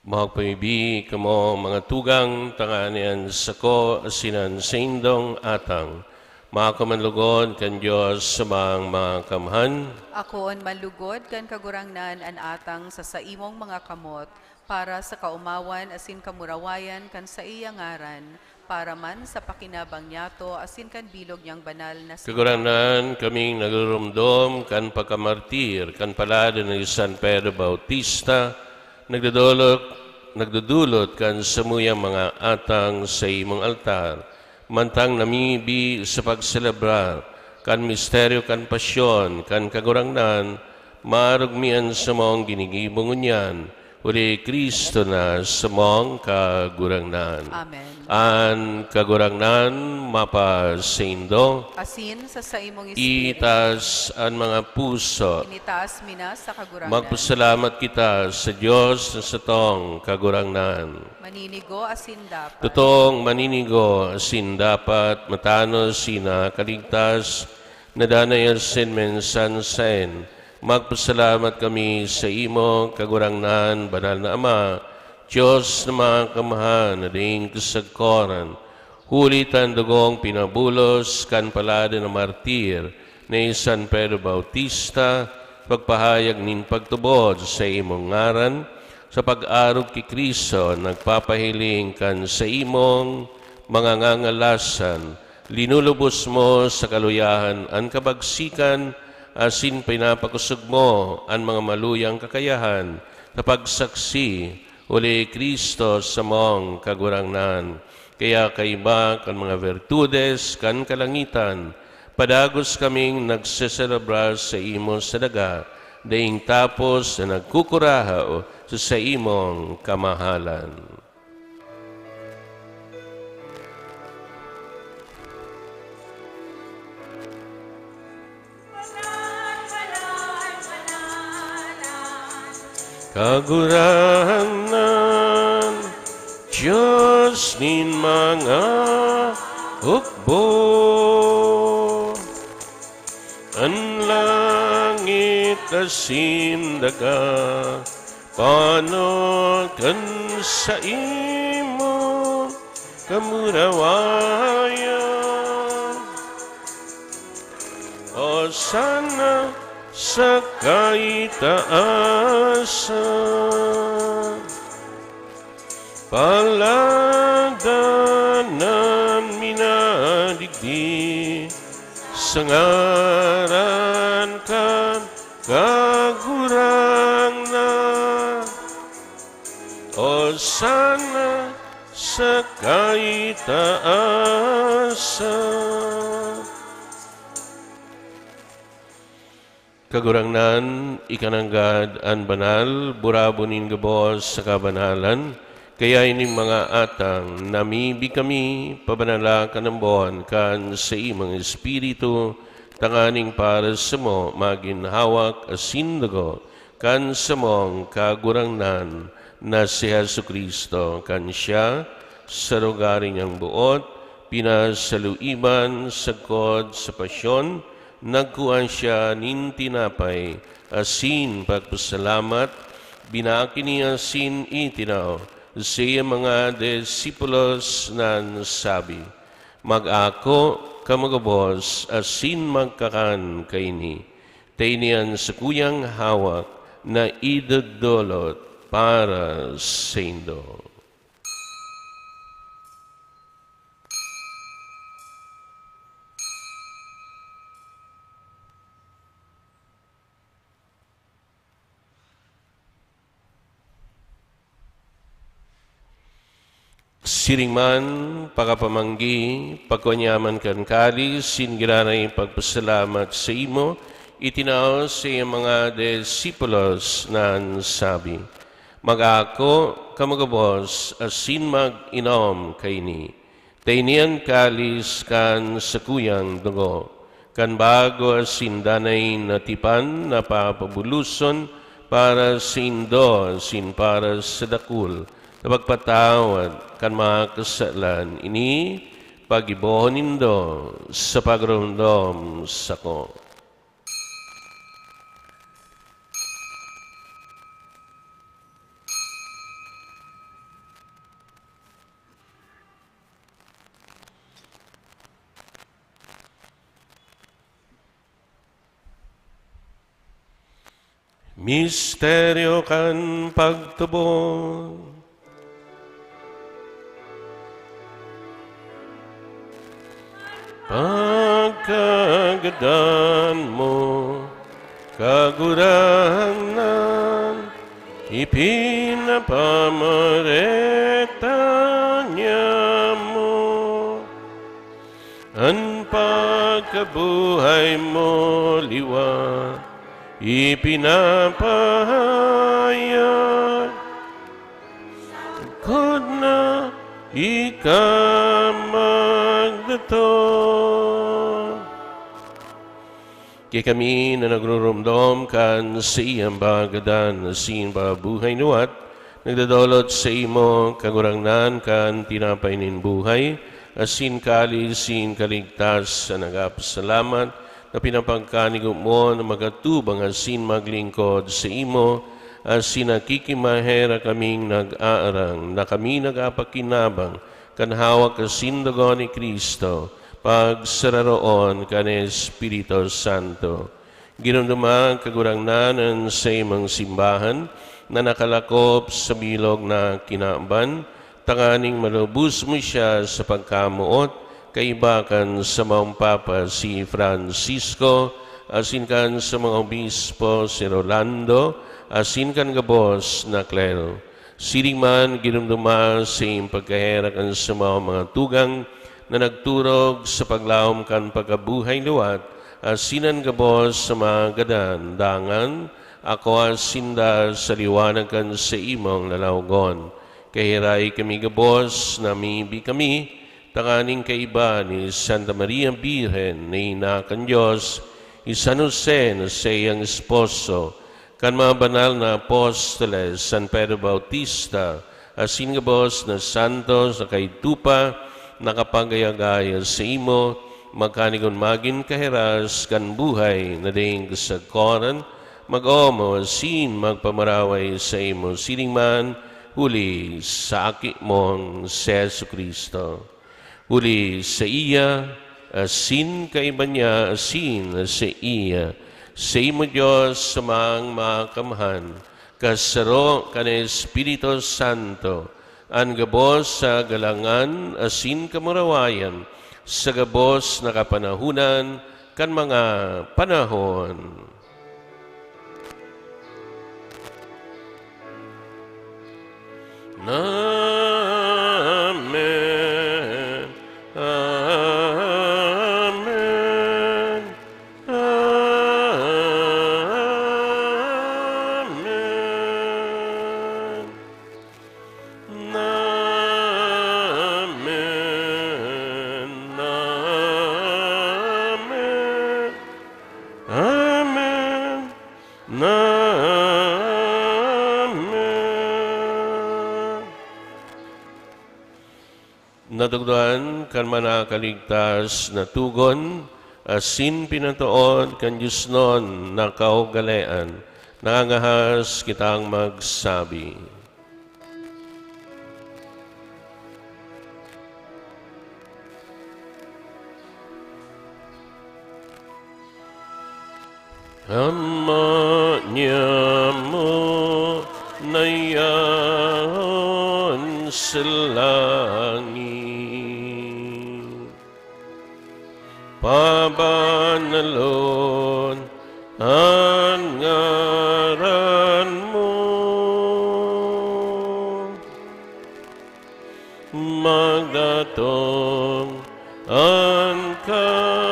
Magpamibi kamo, mga tugang, tanganing an sako asin an saindong atang maako man lugod kan Dios sa mga kamhan. Akoon man lugod kan Kagurangnan an atang sa saimong mga kamot, para sa kaomawan asin kamurawayan kan saiyang ngaran, para man sa pakinabang niyato asin kan bilog niyang banal na sinabi. Kagurangnan, kaming nagurumdom kan pagkamartir kan paladan ni San Pedro Bautista, nagdodolot, nagdodolot kan samuyang mga atang sa imong altar, mantang namibi sa pagselebrar kan misteryo kan pasyon kan Kagurangnan, maarog mi an samong ginigibo ngunyan, huli Cristo na samong Kagurangnan. Amen. An Kagurangnan mapasaindo. Asin sa saimong espiritu. Itaas an mga puso. Initaas mi na sa Kagurangnan. Magpasalamat kita sa Dios na satong Kagurangnan. Maninigo asin dapat. Totoong maninigo asin dapat, matanos asin nakaligtas, na danay asin minsan saen, magpasalamat kami saimo, Kagurangnan, Banal na Ama, Dios na Makamhan, na daing kasagkoran, huli ta an dugong pinabulos kan paladan na martir ni San Pedro Bautista, pagpahayag nin pagtubod sa imong ngaran, sa pag-arog ki Cristo, nagpapahiling kan saimong mga ngangalasan, linulubos mo sa kaluyahan an kabagsikan, asin pinapakosog mo an mga maluyang kakayahan sa pagsaksi, huli Cristo samong Kagurangnan. Kaya kaiba kan mga virtudes kan kalangitan, padagos kaming nagseselebra saimo sa daga, daing tapos na nagkukurahaw sa saimong kamahalan. Kagurangnan, Dios nin mga hukbo, an langit asin daga, pano kan saimong kamurawayan. Hosana sa kaitaasan. Paladan an minadigdi sa ngaran kan Kagurangnan. Hosana sa kaitaasan. Kagurangnan, ika nanggad an banal, burabon nin gabos sa kabanalan. Kaya ining mga atang, namibi kami, pabanala kan ambon kan saimong Espiritu, tanganing para samo magin hawak asin dugo kan samong Kagurangnan na si Jesu-Cristo. Kan siya, sa lugar niyang boot, pinasaluiban sagkod sa pasyon, nagkua siya nin tinapay asin pagpasalamat, binaki niya asin itinao sa saiyang mga disipulos na nagsabi, "Mag-ako kamo gabos asin magkakan kaini. Ta ini an sakuyang hawak na idodolot para saindo." Siring man, pakapamanggi, pagkua niya man kan kalis, asin giraray pagpasalamat saimo, itinao sa iyang mga disipulos na nagsabi, "Mag-ako kamo gabos asin mag-inom kaini. Ta ini an kalis kan sakuyang dugo, kan bago asin danay na tipan na papabuloson para saindo asin para sa dakul, sa pagpatawad kan mga kasalan. Ini paggibohon nindo sa pagurumdom sako." Misteryo kan pagtubod. Pagkagadan mo, Kagurangnan, ipinapamareta niamo. An pagkabuhay mo liwat ipinapahayag, sagkod na ika magdatong. Kaya kami na nagrurumdom kan saiyang pagkagadan asin pagkabuhay liwat, nagdodolot saimo, Kagurangnan, kan tinapay nin buhay, asin kalis nin kaligtasan, nagpapasalamat na pinapagkanigo mo na magatubang asin maglingkod saimo, asin nakikimaherak kaming nag-aarang na kami nagpapakinabang kan hawak asin dugo ni Cristo, pagsararoon kan Espiritu Santo. Giromdoma, Kagurangnan, an saimong simbahan na nakalakop sa bilog na kinaban, tanganing malubos mo siya sa pagkamoot, kaiba kan samong Papa si Francisco, asin kan samong Obispo si Rolando, asin kan gabos na klero. Siring man, giromdoma sa iyong pagkaherak an samong mga tugang na nagturog sa paglaom kan pagkabuhay liwat, asin an gabos sa mga gadan, dangan akua sinda sa liwanag kan saimong lalawogon. Kahirai kami gabos, namibi kami, tanganing kaiba ni Santa Maria Birhen na ina kan Dios, ni San Jose na saiyang esposo, kan mga banal na apostoles, San Pedro Bautista, asin gabos na santos na kaidto pa nakapag-ayagaya saimo, magkanigon magin kahiras kan buhay na daing kasagkoran, mag-omaw asin magpamaraway saimo siring man, huli sa Aki mong si Jesu-Cristo. Huli saiya, asin kaiba niya, asin saiya, saimo, Dios, Amang Makamhan, kasaro kan Espiritu Santo, an gabos sa galangan asin kamurawayan, sa gabos na kapanahonan kan mga panahon. Amen. Amen. Amen. Amen. Amen. Amen. Amen. Natukdoan kan manakaligtas na tugon, asin pinatood kan diosnon na kaugalean, nangangahas kitang magsabi. Ama niamo na yaon sa langit, pabanalon an ngaran mo. Magdatong an Kahadean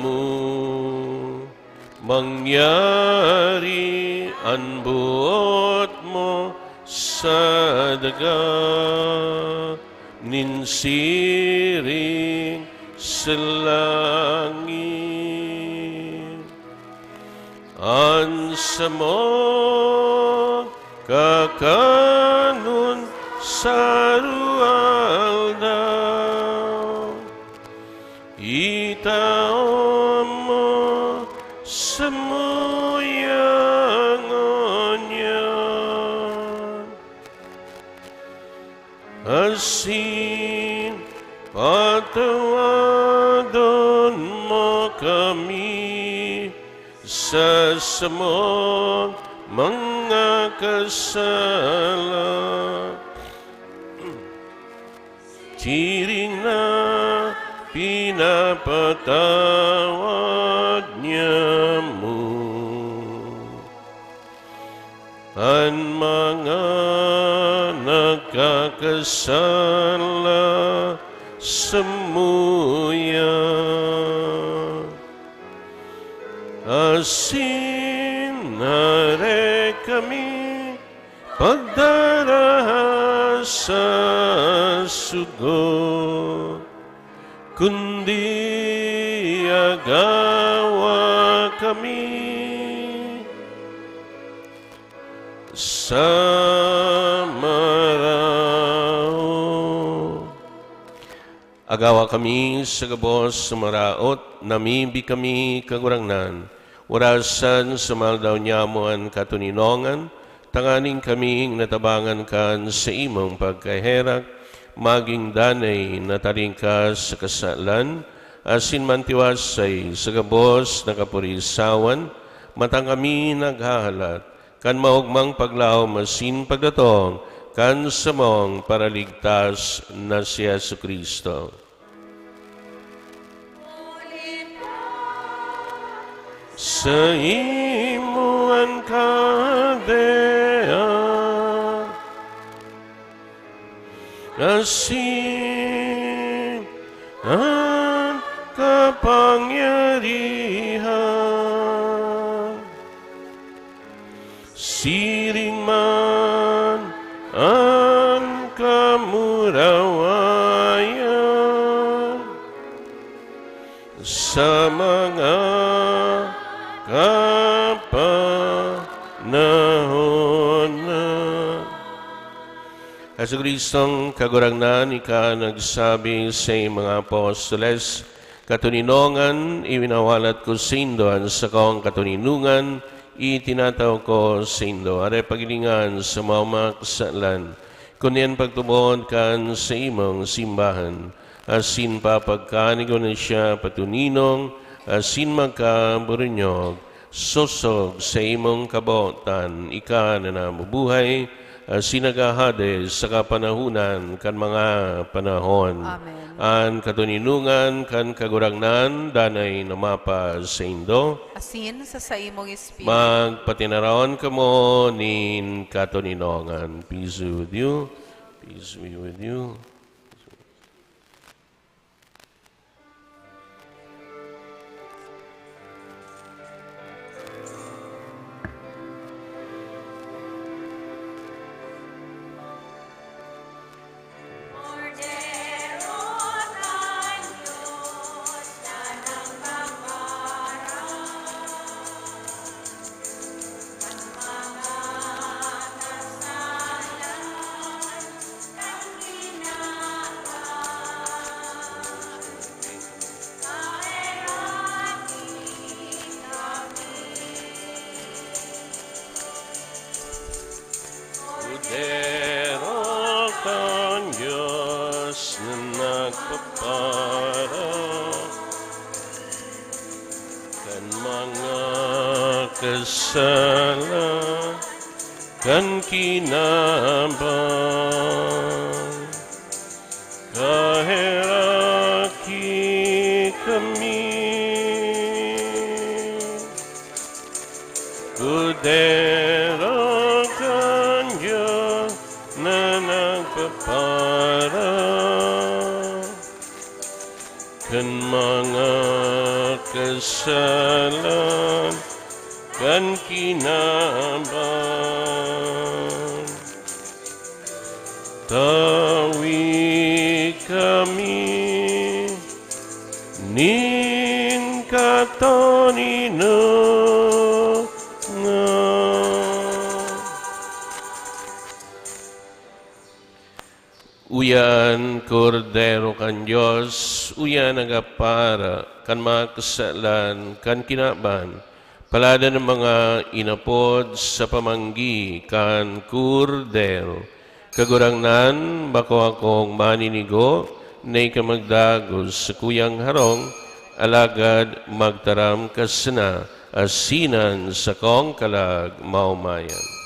mo. Mangyari an boot mo sa daga nin siring sa langit. An samong kakanon sa aroaldaw, itao mo samuyang ngunyan. Asin patawadon mo kami sa samong mga kasala. Siring na pinapatawad niya mo an mga nagkakasala samuya. Asin hare kami pagdaraha sa sugo, kundi agawa kami sa maraot. Agawa kami sa gabos sa maraot, namibi kami, Kagurangnan. Orasan sa maldaw nyamo an katoninongan, tanganing kaming natabangan kan saimong pagkaherak, magin danay na taringkas sa kasalan, asin mantiwasay sa gabos na kapurisawan, matang kami naghahalat kan maogmang paglaom asin pagdatong kan samong Paraligtas na si Jesu-Cristo. Saimo an kahadean, asin an kapangyarihan, siring man an kamurawayan sa mga kapanahon na. Jesu-Cristong Kagurangnan, ika nagsabi sa mga apostoles, "Katoninongan, iwinawalat ko saindo an sakong katoninongan, itinatao ko saindo." Hare paghilingan sa mga kasalan, kundi an pagtubod kan saimong simbahan, asin papagkanigon na siya patuninong asin magkaburunyog, sosog sa imong kabotan, ika na nabubuhay, asin naghahade sa kapanahonan kan mga panahon. Amen. An katoninongan kan Kagurangnan danay na mapasaindo. Asin sa saimong espiritu. Magpatinaraon kamo nin katoninongan. Peace be with you. Peace be with you. Kordero kan Dios na nagpapara kan mga kasala kan kinaban. Kaheraki kami, Kordero kan Dios na nagpapara kan mga kasalan kan kinaban. Tawi kami nin katoninongan. Uya an Kordero kan Dios, uya an nagapara kan mga kasalan kan kinaban. Paladan an mga inapod sa pamanggi kan Kordero. Kagurangnan, bako akong maninigo na ika magdagos sa kuyang harong, alagad magtaram ka sana Asinan sakong kalag maomayan.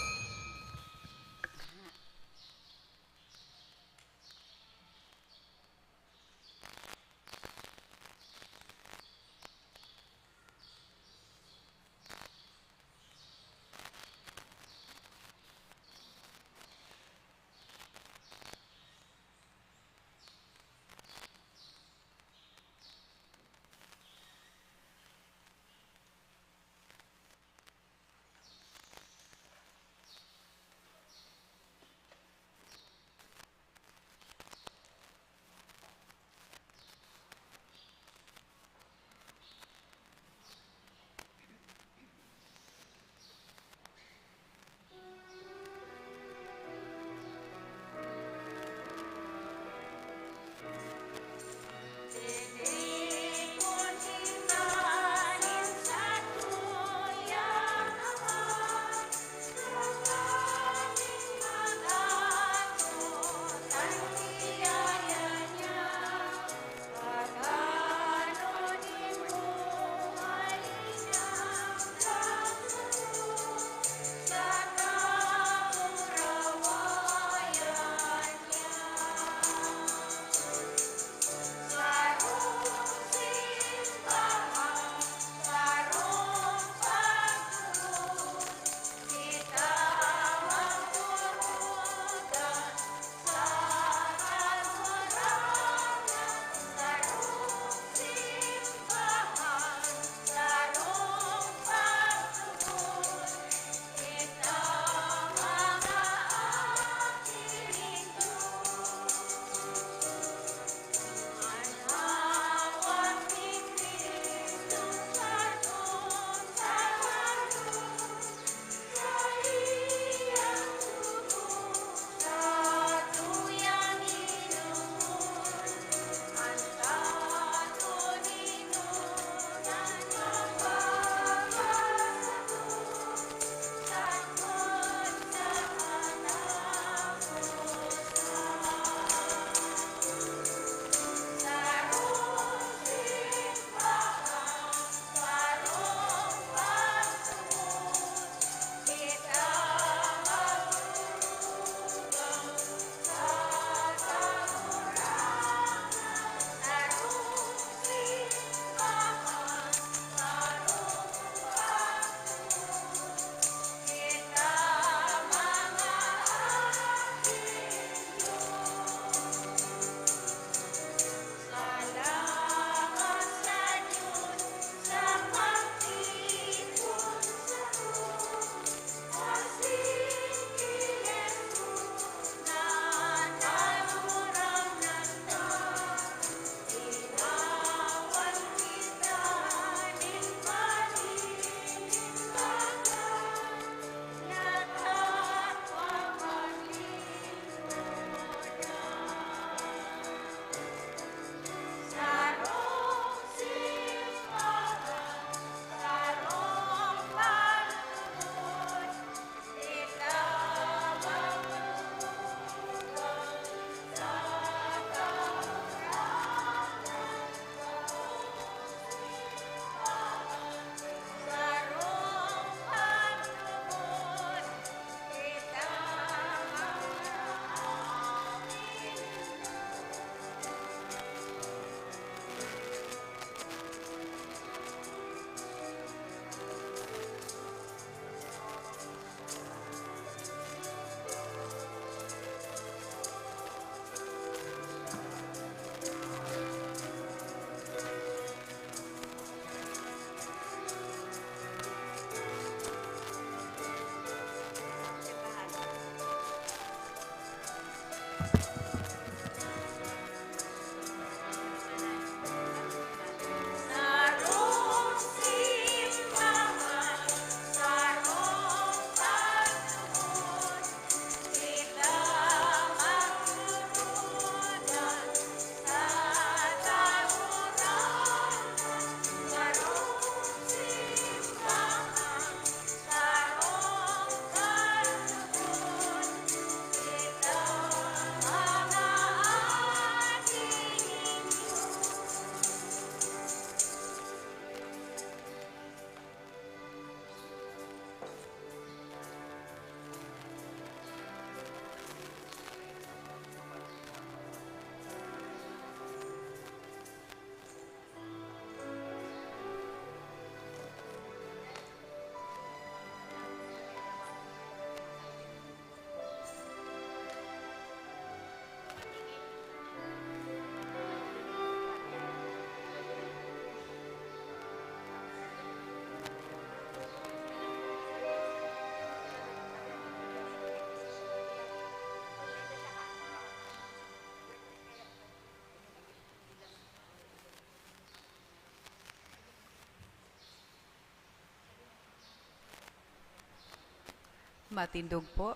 Matindog po.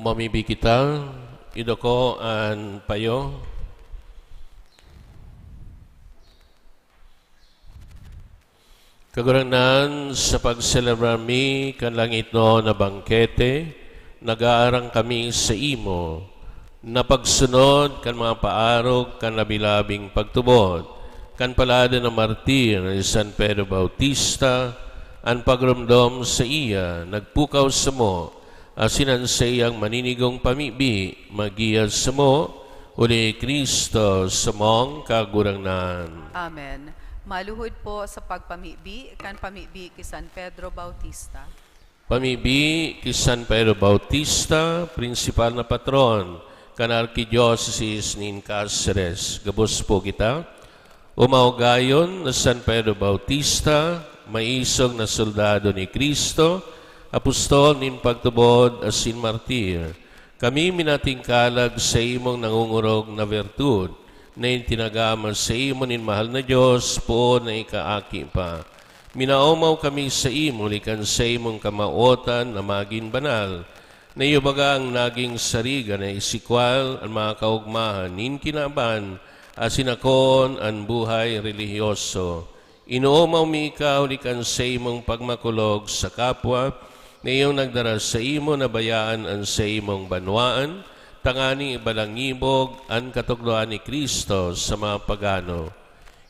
Mamibi kita, idako an payo. Kagurangnan, sa pagselebrar mi kan langitnon na bangkete, nag-aarang kami sa imo, na pagsunod kan mga paarog kan labi-labing pagtubod kan palada na martir ni San Pedro Bautista, an pagromdom saiya nagpukaw samo, asin an saiyang maninigong pamibi maggiya samo, huli ki Cristo samong Kagurangnan. Amen. Maluhod po sa pagpamibi kan pamibi ki San Pedro Bautista. Pamibi ki San Pedro Bautista, prinsipal na patron kan Arkidiocesis nin Caceres. Gabos po kita. O maugayon na San Pedro Bautista, maisog na soldado ni Cristo, apostol nin pagtubod asin martir, kami minatingkalag sa imong nangungurog na virtud na itinagama sa imo nin mahal na Dios poon na ikaaki pa. Minaomaw kami sa imo huli kan sa imong kamawotan na magin banal, na iyo baga ang naging sariga na isikwal an mga kaogmahan nin kinaban asin akoon an buhay relihiyoso. Inoomaw mi ika huli kan sa imong pagmakulog sa kapwa, na iyong nagdara sa imo na bayaan an sa imong banwaan, tanganing ibalangibog an katukdoan ni Cristo sa mga pagano.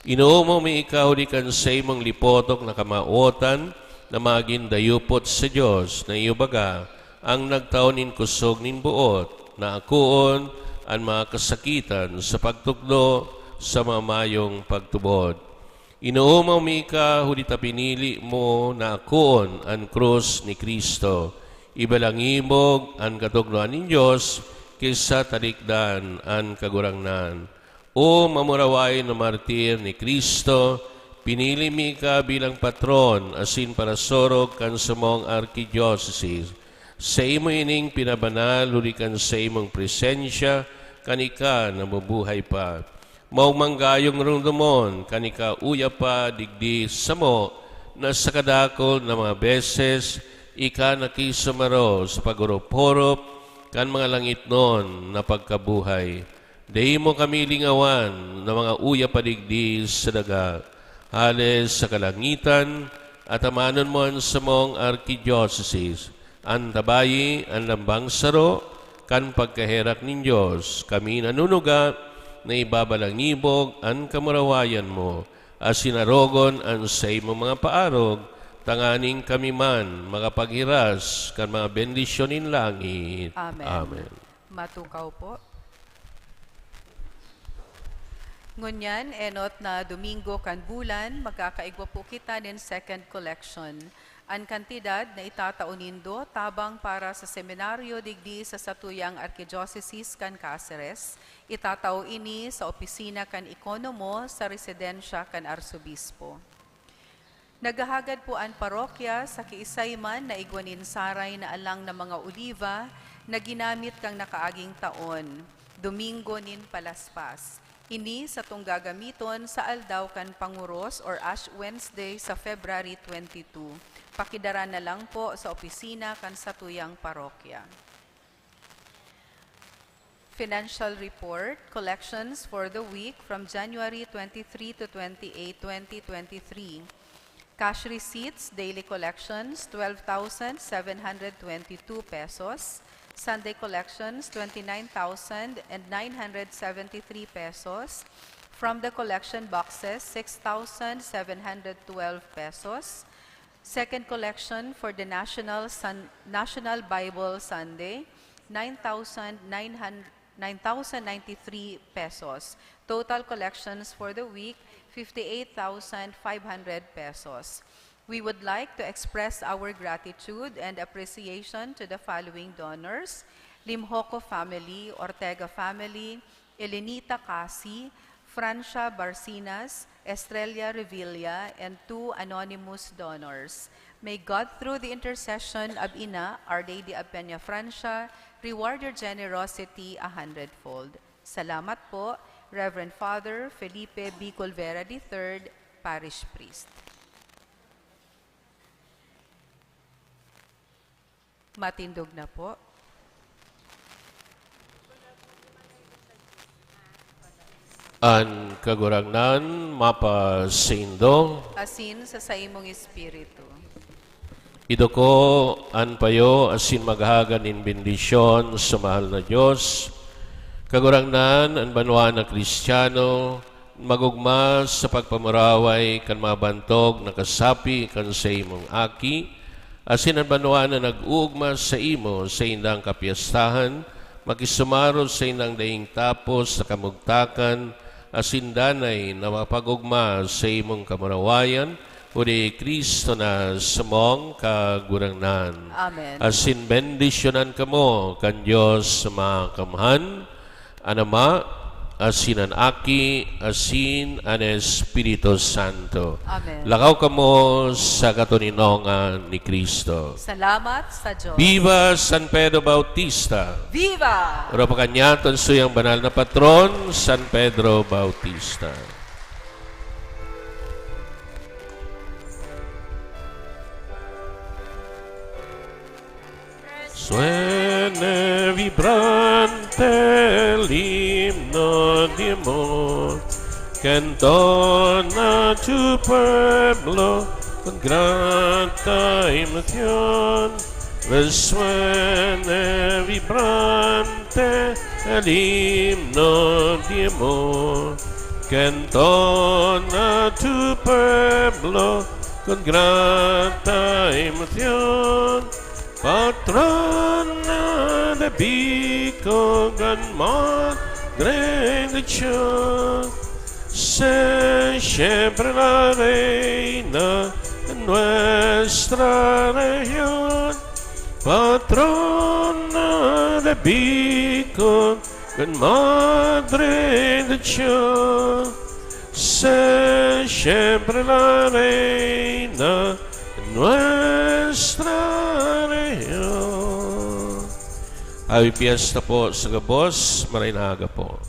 Inoomaw mi ika huli kan sa imong lipotok na kamawotan na magin dayupot sa Dios, na iyo baga ang nagtao nin kusog nin boot, na akoon an mga kasakitan sa pagtukdo sa mga mayong pagtubod. Inoomaw mi ika huli ta pinili mo na akoon an krus ni Cristo. Ibalangibog an katukdoan nin Dios ki sa talikdan an Kagurangnan. O mamurawayon na martir ni Cristo, pinili mi ika bilang patron asin parasorog kan samong arkidiocesis. Sa imo ining pinabanal huli kan sa imong presensya kan ika na mabuhay pa. Maogmang gayong romdomon kan ika uya pa digdi samo na sa kadakul na mga beses ika nakisumaro sa pag-orop-orop kan mga langitnon na pagkabuhay. Dai mo kami lingawan na mga uya pa digdi sa daga, hale sa kalangitan, at amanon mo an samong arkidiocesis, an tabayi, an lambang saro kan pagkaherak nin Dios. Kami nanunuga na ibabalangibog an kamurawayan mo, asin arogon an saimong mga paarog, tanganing kami man makapaghiras kan mga bendisyon nin langit. Amen. Amen. Matukaw po. Ngunyan, enot na Domingo kan bulan, magkakaigwa po kita nin second collection. An kantidad na itatao nindo tabang para sa seminaryo digdi sa satuyang Arkidiocesis kan Caceres, itatao ini sa opisina kan ekonomo sa residensya kan Arsobispo. Naghahagad po an parokya sa kiisay man na igwa nin saray na alang na mga oliba na ginamit kan nakaaging taon, Domingo nin Palaspas. Ini satong gagamiton sa aldaw kan Panguros or Ash Wednesday sa February twenty-two. Pakidara na lang po sa opisina kan satuyang parokya. Financial report, collections for the week from January twenty-three to twenty-eight, twenty twenty-three. Cash receipts, daily collections, twelve thousand seven hundred twenty-two pesos. Sunday collections, twenty-nine thousand nine hundred seventy-three pesos. From the collection boxes, six thousand seven hundred twelve pesos. Second collection for the National Sun-, National Bible Sunday, nine thousand nine hundred, nine thousand ninety-three pesos. Total collections for the week, fifty-eight thousand five hundred pesos. We would like to express our gratitude and appreciation to the following donors: Limhoco family, Ortega family, Elenita Casi, Francia Barcinas, Estrella Revilla, and two anonymous donors. May God, through the intercession of Ina, Our Lady of Peña Francia, reward your generosity a hundredfold. Salamat po, Reverend Father Felipe B. Colvera the third, Parish Priest. Matindog na po. An Kagurangnan mapasaindo. Asin sa saimong espiritu. Iduko an payo asin maghahaga nin bendisyon sa mahal na Dios. Kagurangnan, an banwaan na Kristiyano, magugma sa pagpamuraway kan mga bantog na kasapi kan saimong Aki, asin an banwaan na nag-oogma saimo sa indang kapyastahan, makisumarog sa indang daing tapos na kamugtakan, asin danay na mapag-ogma sa imong kamurawayan, uli Cristo na samong Kagurangnan. Amen. Asin bendisyonan kamo kan Dios Makamhan, an Ama, asin an Aki, asin an Espiritu Santo. Amen. Lakaw kamo sa katoninongan ni Cristo. Salamat sa Diyos. Viva San Pedro Bautista! Viva! Oro pa kanyato an suyang banal na patron, San Pedro Bautista. Suene vibrante el himno de amor, que entona tu pueblo con grata emoción. Resuene vibrante el himno de amor, que entona tu pueblo con grata emoción. Patrona de Bicol, Gran Madre de Dios, sé siempre la reina en nuestra región. Patrona de Bicol, Gran Madre de Dios, sé siempre la reina en nuestra región. Happy Fiesta po sa gabos, maray na aga po.